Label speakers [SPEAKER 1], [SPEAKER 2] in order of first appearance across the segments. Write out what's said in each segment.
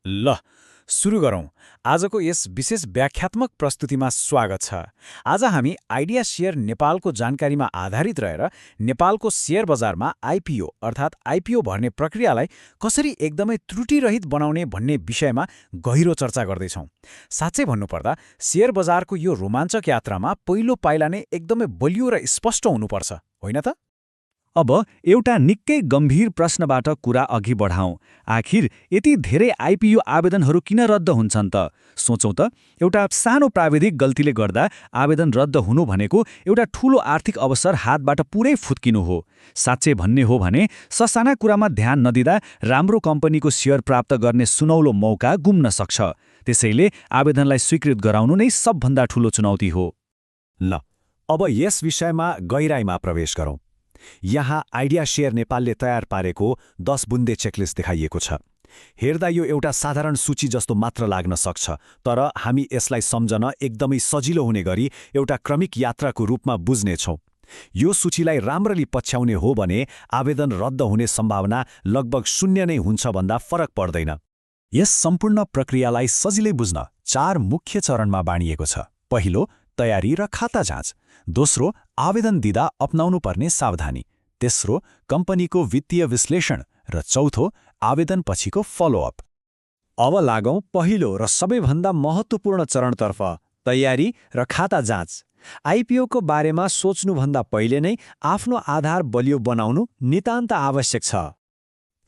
[SPEAKER 1] ल सुरु गरौँ। आजको यस विशेष व्याख्यात्मक प्रस्तुतिमा स्वागत छ। आज हामी आइडिया शेयर नेपालको जानकारीमा आधारित रहेर नेपालको शेयर बजारमा आइपिओ अर्थात् आइपिओ भर्ने प्रक्रियालाई कसरी एकदमै त्रुटिरहित बनाउने भन्ने विषयमा गहिरो चर्चा गर्दैछौँ। साँच्चै भन्नुपर्दा शेयर बजारको यो रोमाञ्चक यात्रामा पहिलो पाइला नै एकदमै बलियो र स्पष्ट हुनुपर्छ, होइन त?
[SPEAKER 2] अब एउटा निकै गम्भीर प्रश्नबाट कुरा अघि बढाउँ। आखिर यति धेरै आइपिओ आवेदनहरू किन रद्द हुन्छन् त? सोचौँ त, एउटा सानो प्राविधिक गल्तीले गर्दा आवेदन रद्द हुनु भनेको एउटा ठूलो आर्थिक अवसर हातबाट पुरै फुत्किनु हो। साँच्चै भन्ने हो भने ससाना कुरामा ध्यान नदिँदा राम्रो कम्पनीको शेयर प्राप्त गर्ने सुनौलो मौका गुम्न सक्छ। त्यसैले आवेदनलाई स्वीकृत गराउनु नै सबभन्दा ठूलो चुनौती हो।
[SPEAKER 3] ल, अब यस विषयमा गहिराईमा प्रवेश गरौँ। यहाँ आइडिया शेयर नेपालले तयार पारेको 10 बुन्दे चेकलिस्ट देखाइएको छ। हेर्दा यो एउटा साधारण सूची जस्तो मात्र लाग्न सक्छ, तर हामी यसलाई सम्झन एकदमै सजिलो हुने गरी एउटा क्रमिक यात्राको रूपमा बुझ्नेछौँ। यो सूचीलाई राम्ररी पछ्याउने हो भने आवेदन रद्द हुने सम्भावना लगभग 0 नै हुन्छ भन्दा फरक पर्दैन।
[SPEAKER 2] यस सम्पूर्ण प्रक्रियालाई सजिलै बुझ्न 4 मुख्य चरणमा बाँडिएको छ। पहिलो, तयारी र खाता जाँच। दोस्रो, आवेदन दिँदा अपनाउनुपर्ने सावधानी। तेस्रो, कम्पनीको वित्तीय विश्लेषण। र चौथो, आवेदन पछिको फलोअप।
[SPEAKER 3] अब लागौँ पहिलो र सबैभन्दा महत्त्वपूर्ण चरणतर्फ, तयारी र खाता जाँच। आइपिओको बारेमा सोच्नुभन्दा पहिले नै आफ्नो आधार बलियो बनाउनु नितान्त आवश्यक छ।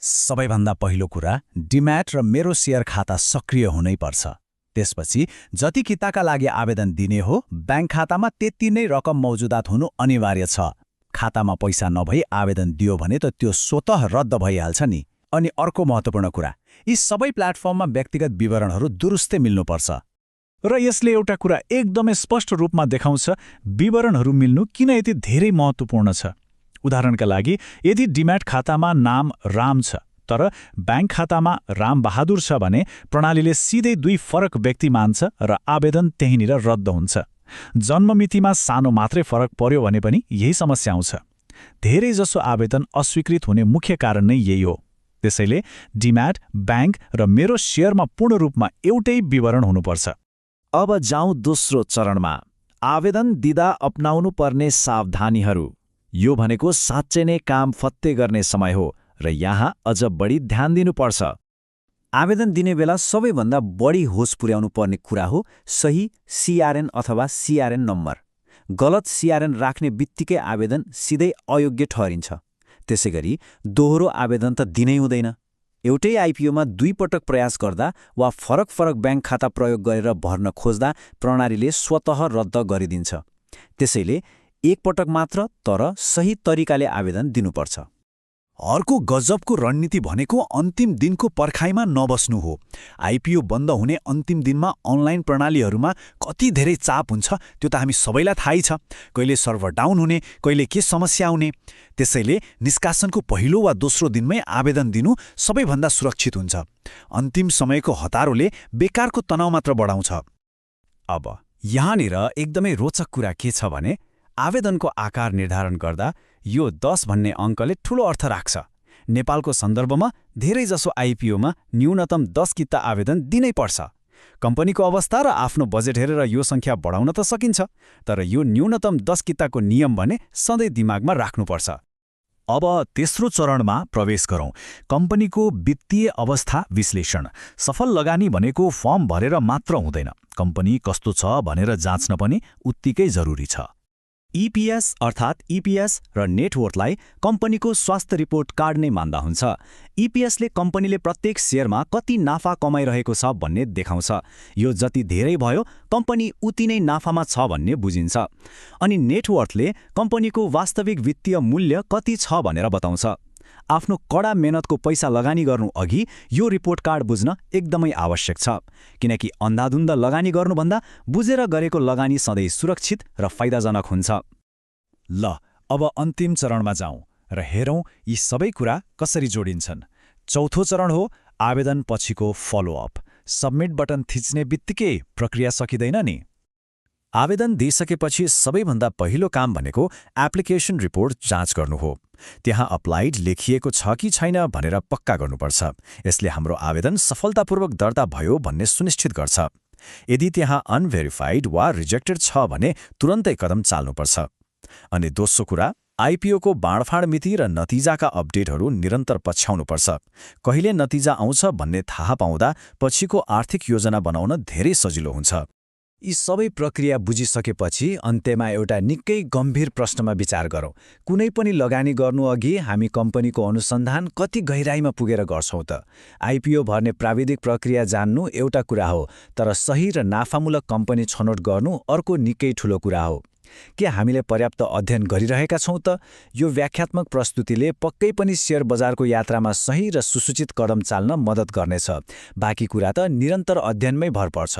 [SPEAKER 1] सबैभन्दा पहिलो कुरा, डिम्याट र मेरो शेयर खाता सक्रिय हुनैपर्छ। त्यसपछि जति किताका लागि आवेदन दिने हो, ब्याङ्क खातामा त्यति नै रकम मौजुदात हुनु अनिवार्य छ। खातामा पैसा नभई आवेदन दियो भने त त्यो स्वतः रद्द भइहाल्छ नि। अनि अर्को महत्त्वपूर्ण कुरा, यी सबै प्लेटफर्ममा व्यक्तिगत विवरणहरू दुरुस्तै मिल्नुपर्छ।
[SPEAKER 2] र यसले एउटा कुरा एकदमै स्पष्ट रूपमा देखाउँछ, विवरणहरू मिल्नु किन यति धेरै महत्त्वपूर्ण छ। उदाहरणका लागि, यदि डिम्याट खातामा नाम राम छ तर ब्याङ्क खातामा रामबहादुर छ भने प्रणालीले सिधै 2 फरक व्यक्ति मान्छ र आवेदन त्यहीँनिर रद्द हुन्छ। जन्ममितिमा सानो मात्रै फरक पर्यो भने पनि यही समस्या आउँछ। धेरैजसो आवेदन अस्वीकृत हुने मुख्य कारण नै यही हो। त्यसैले डिम्याट, ब्याङ्क र मेरो शेयरमा पूर्ण रूपमा एउटै विवरण हुनुपर्छ।
[SPEAKER 3] अब जाउँ दोस्रो चरणमा, आवेदन दिँदा अपनाउनु पर्ने सावधानीहरू। यो भनेको साँच्चै नै काम फत्ते गर्ने समय हो र यहाँ अझ बढी ध्यान दिनुपर्छ। आवेदन दिने बेला सबैभन्दा बढी होस पुर्याउनु पर्ने कुरा हो सही सिआरएन अथवा सिआरएन नम्बर। गलत सिआरएन राख्ने बित्तिकै आवेदन सिधै अयोग्य ठहरिन्छ। त्यसैगरी दोहोरो आवेदन त दिनै हुँदैन। एउटै आइपिओमा 2 पटक प्रयास गर्दा वा फरक फरक ब्याङ्क खाता प्रयोग गरेर भर्न खोज्दा प्रणालीले स्वतः रद्द गरिदिन्छ। त्यसैले एक पटक मात्र तर सही तरिकाले आवेदन दिनुपर्छ।
[SPEAKER 1] अर्को गजबको रणनीति भनेको अन्तिम दिनको पर्खाइमा नबस्नु हो। आइपिओ बन्द हुने अन्तिम दिनमा अनलाइन प्रणालीहरूमा कति धेरै चाप हुन्छ त्यो त हामी सबैलाई थाहै छ। कहिले सर्भर डाउन हुने, कहिले के समस्या आउने। त्यसैले निष्कासनको पहिलो वा दोस्रो दिनमै आवेदन दिनु सबैभन्दा सुरक्षित हुन्छ। अन्तिम समयको हतारोले बेकारको तनाव मात्र बढाउँछ। अब यहाँनिर एकदमै रोचक कुरा के छ भने आवेदनको आकार निर्धारण गर्दा यो 10 भन्ने अङ्कले ठूलो अर्थ राख्छ। नेपालको सन्दर्भमा धेरैजसो आइपिओमा न्यूनतम 10 किता आवेदन दिनै पर्छ। कम्पनीको अवस्था र आफ्नो बजेट हेरेर यो सङ्ख्या बढाउन त सकिन्छ, तर यो न्यूनतम 10 किताको नियम भने सधैँ दिमागमा राख्नुपर्छ।
[SPEAKER 2] अब तेस्रो चरणमा प्रवेश गरौँ, कम्पनीको वित्तीय अवस्था विश्लेषण। सफल लगानी भनेको फर्म भरेर मात्र हुँदैन, कम्पनी कस्तो छ भनेर जाँच्न पनि उत्तिकै जरुरी छ। इपिएस अर्थात् इपिएस र नेटवर्थलाई कम्पनीको स्वास्थ्य रिपोर्ट कार्ड नै मान्दा हुन्छ। इपिएसले कम्पनीले प्रत्येक शेयरमा कति नाफा कमाइरहेको छ भन्ने देखाउँछ। यो जति धेरै भयो कम्पनी उति नै नाफामा छ भन्ने बुझिन्छ। अनि नेटवर्थले कम्पनीको वास्तविक वित्तीय मूल्य कति छ भनेर बताउँछ। आफ्नो कडा मेहनतको पैसा लगानी गर्नु अघि यो रिपोर्ट कार्ड बुझ्न एकदमै आवश्यक छ, किनकि अन्धाधुन्द लगानी गर्नुभन्दा बुझेर गरेको लगानी सधैँ सुरक्षित र फाइदाजनक हुन्छ।
[SPEAKER 1] ल, अब अन्तिम चरणमा जाउँ र हेरौँ यी सबै कुरा कसरी जोडिन्छन्। चौथो चरण हो आवेदन पछिको फलोअप। सबमिट बटन थिच्ने बित्तिकै प्रक्रिया सकिँदैन नि।
[SPEAKER 3] आवेदन दिइसकेपछि सबैभन्दा पहिलो काम भनेको एप्लिकेसन रिपोर्ट जाँच गर्नु हो। त्यहाँ अप्लाइड लेखिएको छ कि छैन भनेर पक्का गर्नुपर्छ। यसले हाम्रो आवेदन सफलतापूर्वक दर्ता भयो भन्ने सुनिश्चित गर्छ। यदि त्यहाँ अनभेरिफाइड वा रिजेक्टेड छ भने तुरन्तै कदम चाल्नुपर्छ। अनि दोस्रो कुरा, आइपिओको बाँडफाँड मिति र नतिजाका अपडेटहरू निरन्तर पछ्याउनुपर्छ। कहिले नतिजा आउँछ भन्ने थाहा पाउँदा पछिको आर्थिक योजना बनाउन धेरै सजिलो हुन्छ।
[SPEAKER 1] यी सबै प्रक्रिया बुझिसकेपछि अन्त्यमा एउटा निकै गम्भीर प्रश्नमा विचार गरौँ। कुनै पनि लगानी गर्नुअघि हामी कम्पनीको अनुसन्धान कति गहिराइमा पुगेर गर्छौँ त? आइपिओ भर्ने प्राविधिक प्रक्रिया जान्नु एउटा कुरा हो, तर सही र नाफामूलक कम्पनी छनौट गर्नु अर्को निकै ठूलो कुरा हो। के हामीले पर्याप्त अध्ययन गरिरहेका छौँ त? यो व्याख्यात्मक प्रस्तुतिले पक्कै पनि शेयर बजारको यात्रामा सही र सुसूचित कदम चाल्न मद्दत गर्नेछ। बाँकी कुरा त निरन्तर अध्ययनमै भर पर्छ।